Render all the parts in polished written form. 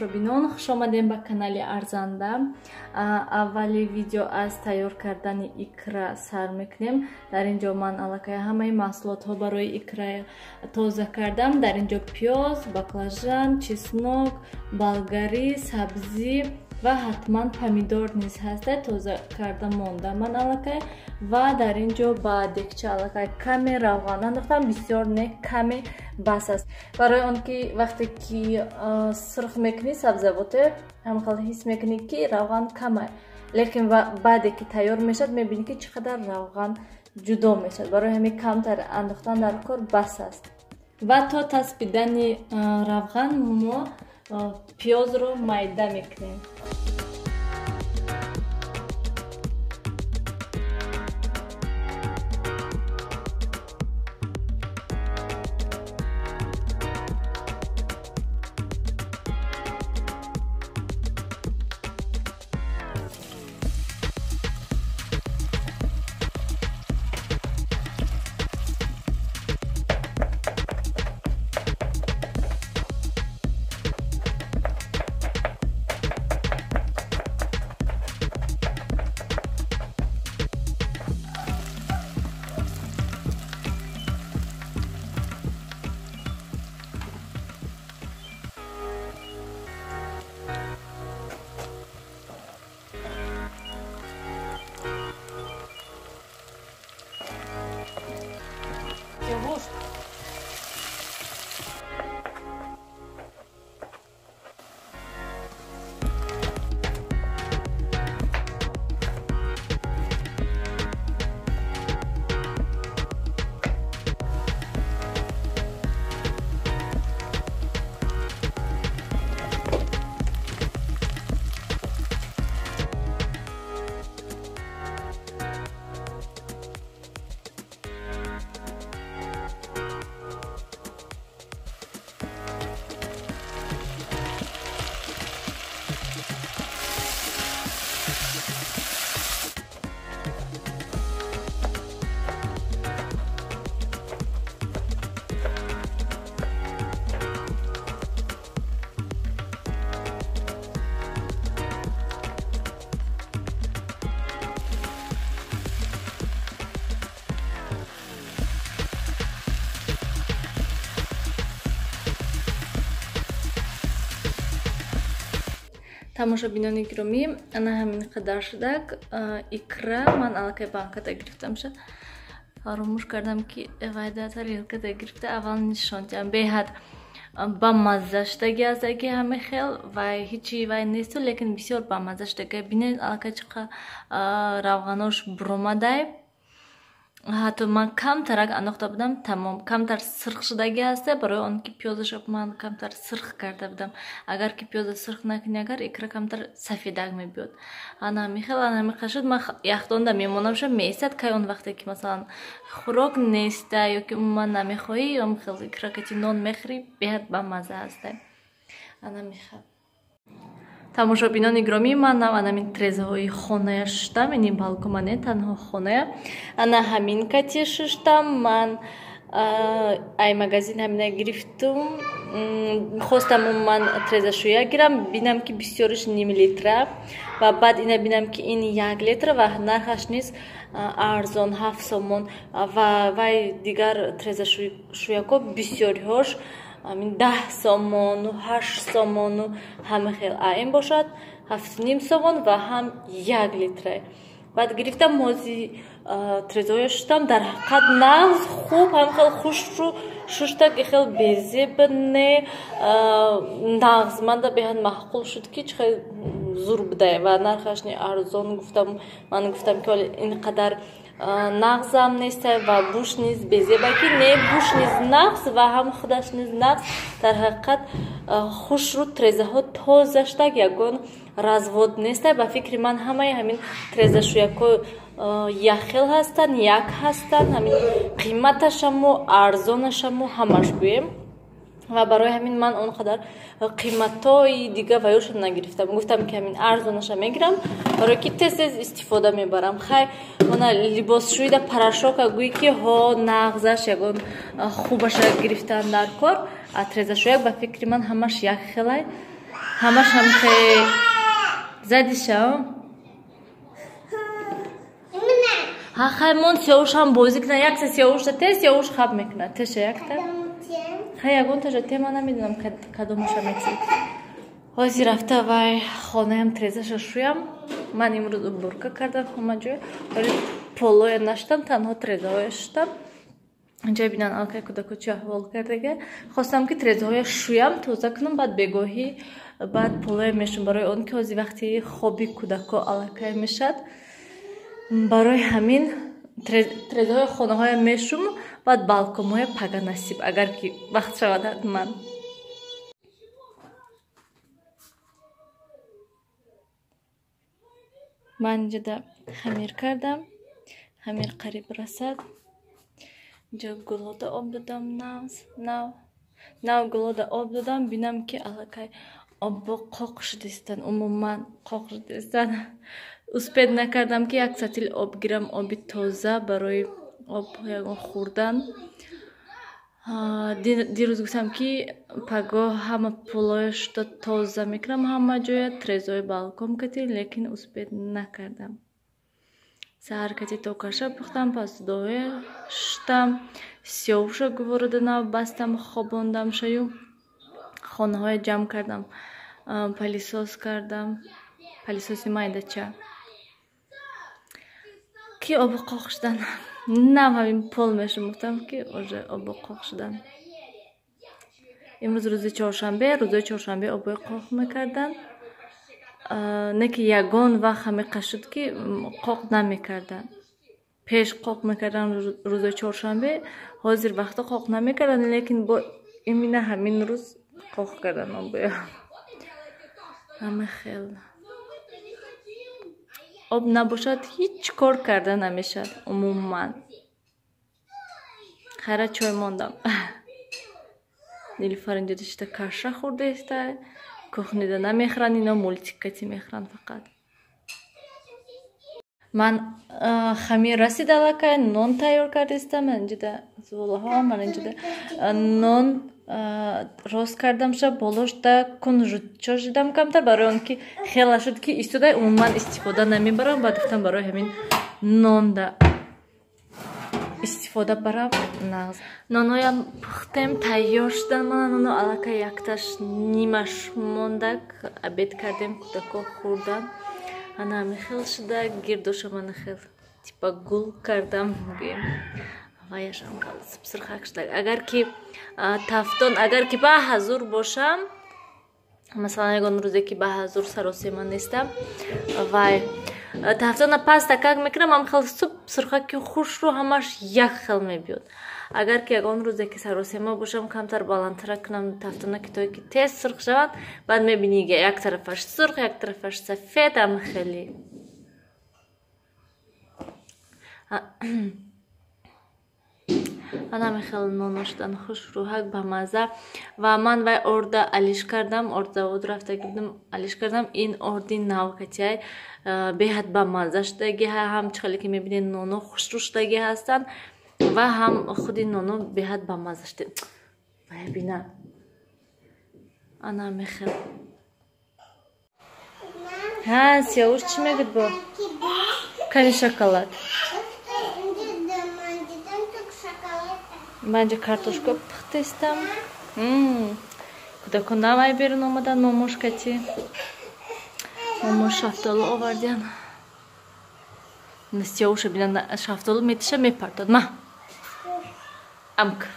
Тамошобинон, хуш омадем ба канали Арзанда. Аввали видео аз тайёр кардани икра сар мекунем. Дар ин ҷо ман аллакай ҳамаи маҳсулотҳо барои икра тоза кардам. Дар ин ҷо пиёз, баклажан, чеснок, болгарӣ, сабзӣ ва ҳатман помидор низ ҳаста, тоза карда монда ман аллакай. Ва дар ин ҷо ба дегча аллакай каме равған андохтам, бисёр не, каме бас аст. Барои он ки вақте ки сурх мекунӣ сабзавоте, ҳамхел ҳис мекунӣ ки равған кама, лекин баъде ки тайёр мешавад мебинӣ ки чӣ қадар равған ҷудо мешавад. Барои ҳамин камтар андохтан дар кор бас аст. Ва то таспидани равған мо пиёзро майда мекунем. Тамошобинони гиромӣ, ана ҳамин қадар шудак икра ман аллакай банкада гирифтам ша. Фаромӯш кардам ки вайда тарелкада гирифта аввал нишон диҳам. Беҳад бамазза шудаги астаги ҳама хел ва ҳичи вай несту, лекин бисёр бамазза шудаги. Бинед аллакай чӣ қадр равғанош буромадай. Ҳатто ман камтарак андохта будам, тамом камтар сирх шудаги ҳаста, барои он ки пиёзаша ман камтар сирх карда будам. Агар ки пиёза сирх накунӣ, агар икра камтар сафедак мебиёд. Ана ҳамин хел, ана ҳамин хел шуд. Ман яхдонда мемонам ша, меистад кай он вақте ки масалан хӯрок неста ё ки умуман намехоҳӣ, он хел икра кати нон мехӯрӣ, беҳад бамазза ҳаста. Ана ҳамин хел. Тамошобинони гиромӣ, ман ана ҳамин трезаҳои хоная шуштам, ини балкона не, танҳо хоная. Ана ҳамин кати шуштам. Ман ай магазин ҳамина гирифтум. Хостам ман трезашӯя гирам, бинам ки бисёриш ним литра ва баъд ина бинам ки ин як литра ва нархаш низ арзон, 7 сомон. Ва вай дигар трезашӯяко бисёриҳош 10 сомону 8 сомону ҳама хел. А ин бошад 7,5 сомон ва ҳам 1 литра. Баъд гирифтам мози трезоя шуштам, дар ҳақиқат нағз, хуб, ҳам хел хушру шуштак, хел безеб не, нағз. Манда беҳад маъқул шуд ки чӣ хел зур будае ва нархаш не арзон. Гуфтам, ман гуфтам ки ҳоли ин қадар нағзам неста ва буш низ безеба ки не, буш низ нағз ва ҳам худаш низ нағз. Дар ҳақиқат хушру трезаҳо тоза шудак, ягон развод неста. Ба фикри ман ҳамаи ҳамин трезашӯяко якхел ҳастанд, як ҳастанд, ҳамин қиматашаму арзонашаму ҳамаш гӯем. Ва барои ҳамин ман он қадар қиматҳои дига ваёша нагирифтам. Гуфтам ки ҳамин арзонаша мегирам, барое ки тез тез истифода мебарам. Хай, мана либосшӯида порошока гӯӣ ки ҳо нағзаш ягон хубаша гирифтан дар кор, а трезашӯяк ба фикри ман ҳамаш як хелай. Ҳамаш ҳамхе задиша. Ҳа хай мон сиёвушам бозӣ кунад. Якта сиёвушта те сиёвуш хаб мекунад. Теша якта. Хай ягонташа те ман намедонам кадомаша мети. Ҳозир рафта вай хонаям трезаша шӯям. Ман имрӯз уборка кардам ҳама ҷой. Вале полоя наштам, танҳо трезаҳоя шуштам. Инҷа бинан алкай кӯдако чӣ аҳвол кардага. Хостам ки трезаҳоя шӯям, тоза кунам, баъд бегоҳӣ баъд полоя мешум, барои он ки ҳозир вақти хоби кӯдако аллакай мешад. Барои ҳамин трезаҳои хонаҳоя мешум, баъд балконҳоя пага насиб, агар ки вақт шавад ҳатман. Ман инҷода хамир кардам. Хамир қариб расад. Инҷо гулода об додам, нав гулода об додам, бинам ки аллакай оббо қоқ шудистан, умуман қоқ шудистан. Успед накардам ки як сатил об гирам, оби тоза барои об ягон хӯрдан. Дирӯз гуфтам ки пагоҳ ҳама полоя шуда тоза мекунам ҳама ҷоя, трезои балкон кати, лекин успед накардам. Саҳар кати то каша пухтам, пас доя шуштам, сиёвуша гуворода нав бастам, хобондам шаю, хонаҳоя ҷамъ кардам, палисос кардам, палисоси майдача. Ки обу қоқ шудан. Нав ҳамин пол мешум, гуфтам ки уже обу қоқ шудан. Имрӯз рӯзи чоршанбе, рӯзои чоршанбе обои қоқ мекардан. Не ки ягон вақт ҳамиқа шуд ки қоқ намекардан. Пеш қоқ мекардан рӯзои чоршанбе, ҳозир вақто қоқ намекардан, лекин бо имина ҳамин рӯз қоқ кардан обоя. Ҳама хел. Об набошад ҳеҷ кор карда намешад умуман. Хайра чой мондам. Нилуфар инҷо дишта каша хӯрдаиста, кухнида намехӯранд, ино мултикати мехӯранд фақат. Ман хамир расид аллакай, нон тайёр кардистам, ман инҷода зуволаҳо, ман инҷода нон рост кардам ша, болошда кунжутчо жидам камтар, барои он ки хела шуд ки истода умуман истифода намебарам, баъд гуфтам барои ҳамин нонда истифода барам. Нағз. Нонҳоям пухтем, тайёр шудан. Мана ноно аллакай якташ нимаш мондак, обед кардем, кӯдако хӯрдан. Ана ҳамин хел шуда, гирдоша мана хел типа гул кардам, гӯем. Ваяшам сирхак шуда. Агар ки тафтон, агар ки ба ҳазур бошам, масалан ягон рӯзе ки ба ҳазур саросема нестам, вай тафтона паста как мекунам, ҳам хел суб сирхаки хушрӯ ҳамаш як хел мебиёд. Агар ки ягон рӯзе ки саросема бошам, камтар баландтара кунам тафтона, ки то ки тез сирх шаванд, баъд мебинӣ як тарафаш сурх, як тарафаш сафед, ҳам хеле. Ана хел ноно шудан хушрӯҳак ба мазза. Ва ман вай орда алиш кардам, орд завод рафта гирдам, алиш кардам. Ин орди навкатиай беҳад ба мазза шудаги, ҳам чӣ хеле ки мебинед ноно хушрӯ шудаги ҳастанд ва ҳам худи ноно беҳад ба мазза шуда. Вай бина. Ана мехел. Ҳа, сиёвуш чӣ мегӯд бо? Кани шоколад. Ман инҷа картошка пухтестам. Кӯдакон навай берун омадан, момош кати. Момош шафтолу овардиян. Сиёвуша бинан, шафтолу метиша мепартод. Ма. Амк.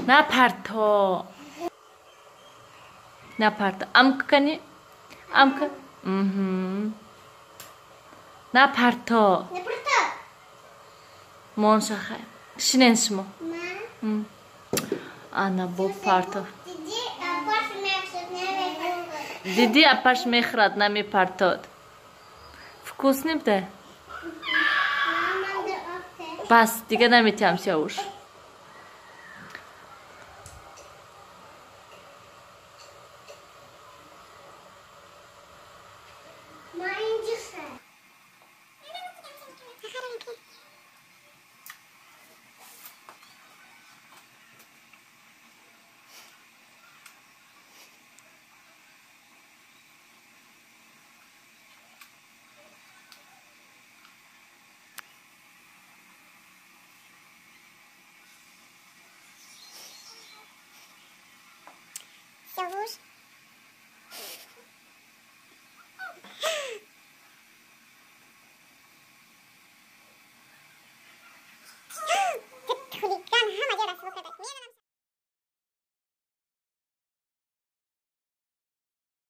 Напарто. Напарто. Амк кани? Амк. Напарто. Мон шахай. Шинен шумо. Ана бо парто. Диди апаш мехӯрад, намепартод. Вкусный бде? Бас, дига наметиҳам сиёвуш. Сиёвуш.